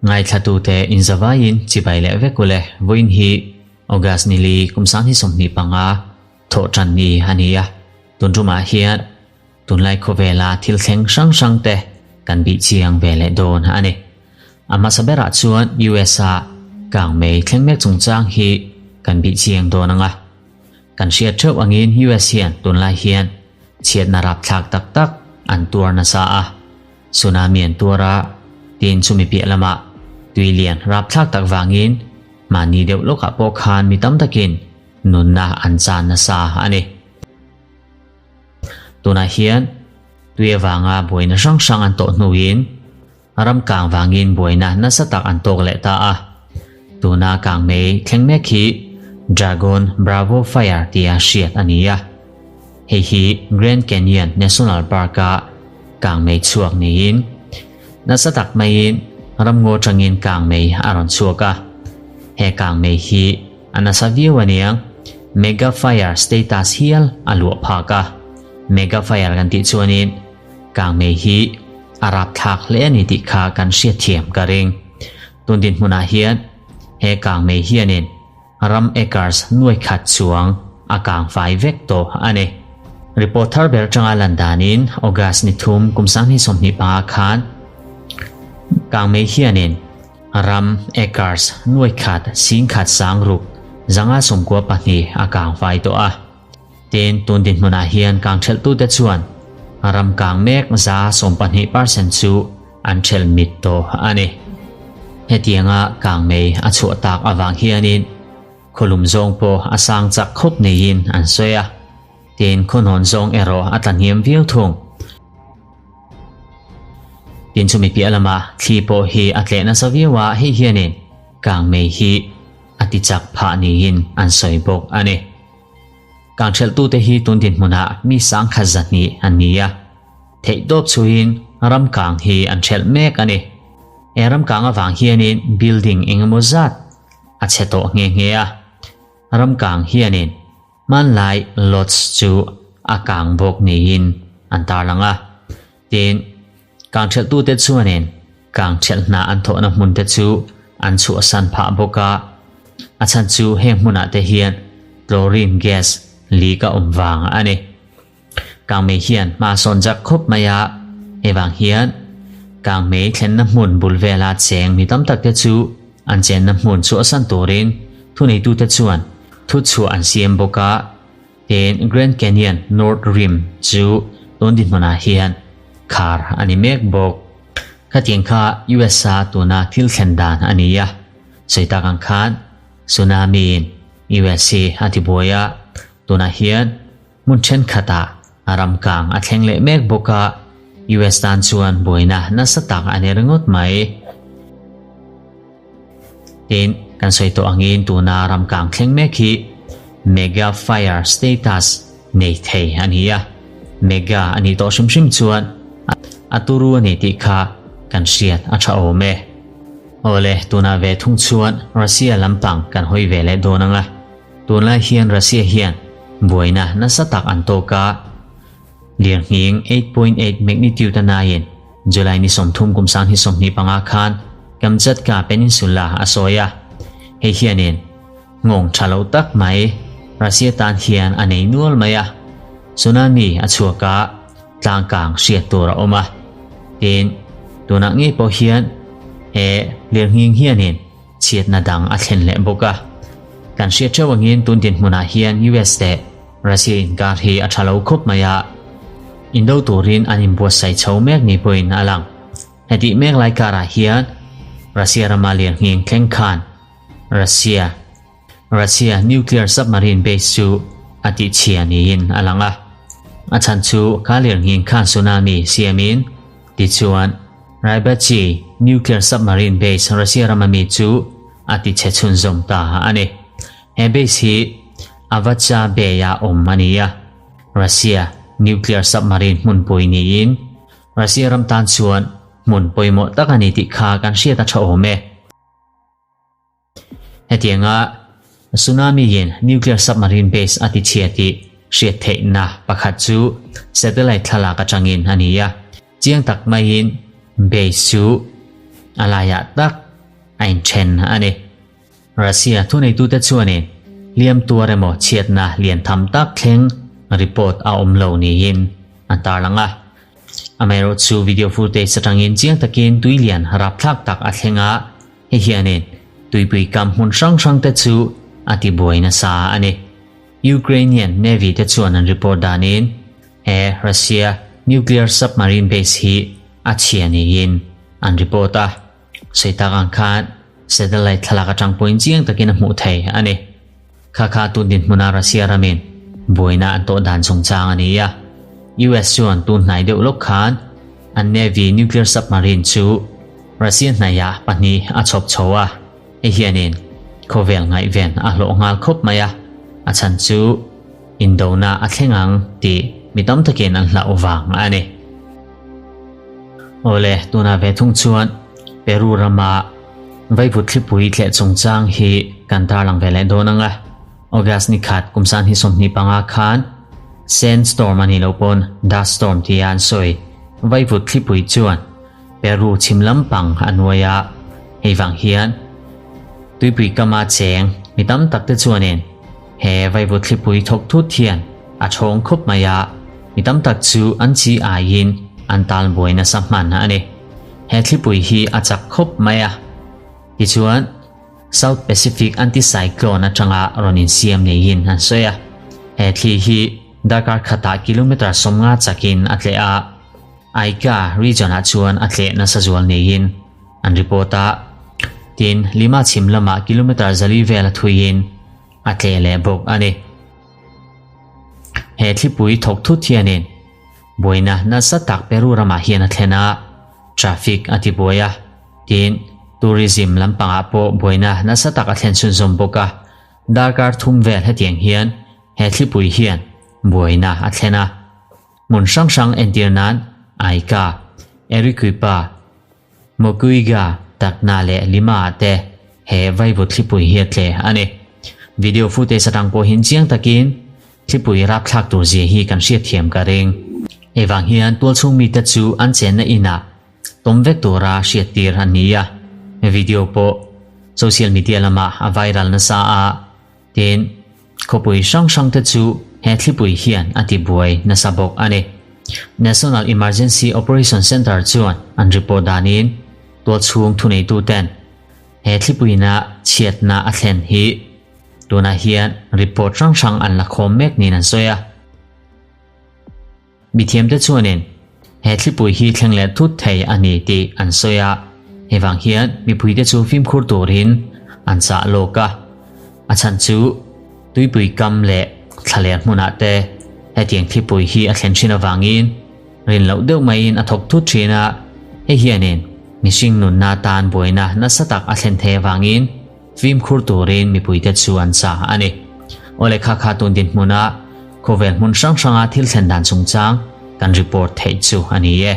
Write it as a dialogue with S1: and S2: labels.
S1: Ngaithlatute inzavaiin chibai leh vek ule vawiin hi August nili kum 2025 thawh tan ni a ni a, tun tumah hian tunlai khawvela thil thleng hrang hrang te kan bih chiang ve leh dawn a ni. A hmasa berah chuan US a kangmei thleng mek chungchang hi kan bih chiang dawn ang a. Kan hriat theuh angin US hian tunlai hian chhiatna rapthlak tak tak an tuar nasa a. Tsunami an tuar a, tin chumi piah lamah tui lian rapthlak tak vangin mahni deuh lawkah pawh khan mi tam takin nunna an chan nasa a ni. Tunah hian tui avanga buaina hrang hrang an tawh hnuin ram kang vangin buaina nasa tak an tawk leh ta a. Tuna kang mei thleng mek hi Dragon Bravo Fire tia hriat a ni a. Hei hi Grand Canyon National Park-a kang mei chhuak niin nasa tak maiin ramngaw tangin kang mei a rawn chhuak a. He kang mei hi a nasa viau aniang, Mega Fire status hial a luah phak a. Mega Fire kan tih chuanin kang mei hi a rapthlak hle a ni tih kha kan hriatthiam ka ring. Tun dinhmunah hian he kang mei hianin ram acres nuai khat chuang a kang fai vek tawh a ni. Report thar ber atanga lan danin August ni thum kum 2025 khan kangmei hianin ram acres nuai khat sing khat sang ruk zanga sawmkua pahnih a kang fai tawh a. Tin, tun dinhmunah hian kang thelhtute chuan ram kang mek 12% chu an thelh mit tawh a ni. Hetianga kangmei a chhuah tak avang hianin khawlum zawng pawh a sang chak khawp neiin an sawi a, tin khawhnawn zawng erawh a tla hniam viau thung. Tin chumi piah lamah thli pawh hi a tleh nasa viau a, hei hianin kangmei hi a ti chak phah niin an sawi bawk a ni. Kangthelhtute hi tun dinhmunah mi sangkhat zahnih an ni a. Theihtawp chhuiin ram kang hi an ṭhelh mek a ni. He ram kang avang hianin building engemaw zat a chhe tawh nghe nghe a. Ram kang hianin hmanlai lots chu a kang bawk niin an tarlang a. Tin, kang ṭhelhtute chuanin kang ṭhelh hna an thawhna hmunte chu an chhuahsan phah bawk a. A chhan chu heng hmunah te hian chlorine gas leak a awm vang a ni. Kangmei hian hma sawn zak khawp mai a, hei vang hian Kangmei thlenna hmun bul vela cheng mi tam tak te chu an chenna hmun chhuahsan turin thuneitute chuan thuchhuah an siam bawk a, tin Grand Canyon North Rim chu tun dinhmunah hian khar a ni mek bawk. Khatiang kha USA tuna thil thlen dan a ni a, sawi tak ang khan tsunami-in USA a tibuai a, tunah hian Hmun thenkhatah a ram kang a thleng leh mek bawk a, US tan chuan buaina nasa tak a ni ringawt mai. Tin, kan sawi tawh angin tuna ram kang thleng mek hi Mega Fire status nei thei a ni a, Mega a nih tawh hrim hrim chuan a turu a ni tih kha kan hriat a tha awm e. Awle, tunah ve thung chuan Russia lampang kan hawi ve leh dawn ang a. Tunlai hian Russia hian buaina nasa tak an tawk a, lirnghing 8.8 magnitude a naiin July ni 30 kum 2025 khan Kamchatka Peninsula a sawi a. Hei hianin nghawng tha lo tak mai Russia tan hian a nei nual mai a, tsunami a chhuak a, tlangkang hriat tur a awm a. Tin, tunah ngei pawh hian he lirnghing hianin Chhiatna dang a thlen leh bawk a. Kan hriat theuh angin tun dinhmunah hian US leh Russia inkar hi a tha lo khawp mai a, indo turin an inbuatsaih chho mek ni pawhin a lang. Hetih mek lai karah hian Russia rama lirnghing thleng khan Russia Russia nuclear submarine base chu a tihchhia niin a lang a. A chhan chu kha lirnghing khan tsunami siamin tichuan Rybachy nuclear submarine base Russia rama mi chu a ti chhe chhunzawm ta a ni. He base hi Avacha Bay-ah awm a ni a, Russia nuclear submarine hmunpui niin Russia ram tan chuan hmun pawimawh tak a ni tih kha kan hriat a tha awm e. Hetianga tsunami-in nuclear submarine base a tichhia tih hriat theihna pakhat chu satellite thlalak atangin a ni a. Chiang tak maiin base chu a laiah tak a inthen a ni. Russia thuneitute chuanin hliam tuar emaw chhiatna lian tham tak thleng report a awm lo niin an tarlang a. Amaherawhchu video footage atangin chiang takin tui lian rapthlak tak a thleng a, hei hianin tuipui kam hmun hrang hrangte chu a tibuai nasa a ni. Ukrainian Navy te chuan an report danin he Russia nuclear submarine base hi a chhia niin an report a, sawi tak ang khan satellite thlalak atang pawhin chiang takin a hmuh thei a ni. Kha kha tun dinhmuna Russia ramin buaina an tawh dan chungchang a ni a, US chuan tun hnai deuh lawk khan an Navy nuclear submarine chu Russia hnaihah pahnih a chhawp chho a. Hei hianin khawvel ngaihven a hlawh nghal khawp mai a, a chhan chu indona a thleng ang tih mi tam takin an hlauh vang a ni. Awle, tunah ve thung chuan Peru rama vaivut thlipui tleh chungchang hi kan tarlang ve leh dawn ang a. August ni khat kum san hi 25 khan Sandstorm a nih loh pawn Dust Storm tia an sawi vaivut thlipui chuan Peru chhim lampang a nuai a, hei vang hian tuipui kama cheng mi tam tak te chuanin he vaivut thlipui thawk thut hian a chhawng khawp mai a, mi tam tak chu an chi aiin an tal buai nasa hman a ni. He thlipui hi a chak khawp mai a, tichuan South Pacific Anticyclone atanga rawn insiam neiin an sawi a, he thli hi darkar khatah kilometre 50 chakin a tleh a, Aika region-ah chuan a tleh nasa zual niin an report a, tin Lima chhim lamah kilometre 400 vel a thuiin a tleh leh bawk a ni. He thlipui thawk thut hianin buaina nasa tak Peru ramah hian a thlen a, traffic a tibuai a, tin tourism lampangah pawh buaina nasa tak a thlen chhunzawm bawk a, darkar thum vel hetiang hian he thlipui hian buaina a thlen a. Hmun hrang hrang entir nan Aika, Arequipa, Moquegua, Tacna leh Lima ah te he vaivut thlipui hi a tle a ni. Video footage atang pawhin chiang takin thlipui rapthlak tur zia hi kan hriatthiam ka ring. Hei vang hian tualchhung mite chu an chenna inah tawm vek tura hriattir an ni a, video pawh social media lamah a viral nasa a. Tin, khawpui hrang hrangte chu he thlipui hian a tibuai nasa bawk a ni. National Emergency Operation Centre chuan an report danin tualchhung thuneituten he thlipuina chhiatna a thlen hi tunah hian report hrang hrang an la khawm mek niin an sawi a. Mithiamte chuanin he thlipui hi thleng leh thut thei a ni tih an sawi a, hei vang hian mipuite chu fimkhur turin an chah lawk a. A chhan chu tuipui kam leh thlaler hmunah te hetiang thlipui hi a thlen thin avangin rin loh deuh maiin a thawk thut thin a, hei hianin mihring nunna tan buaina nasa tak a thlen thei avangin Fimkhur turin mipuite chu an chah a ni. Aw lehkha kha tun dinhmuna khawvel hmun hrang hranga thil thlen dan chungchang kan report theih chu a ni e.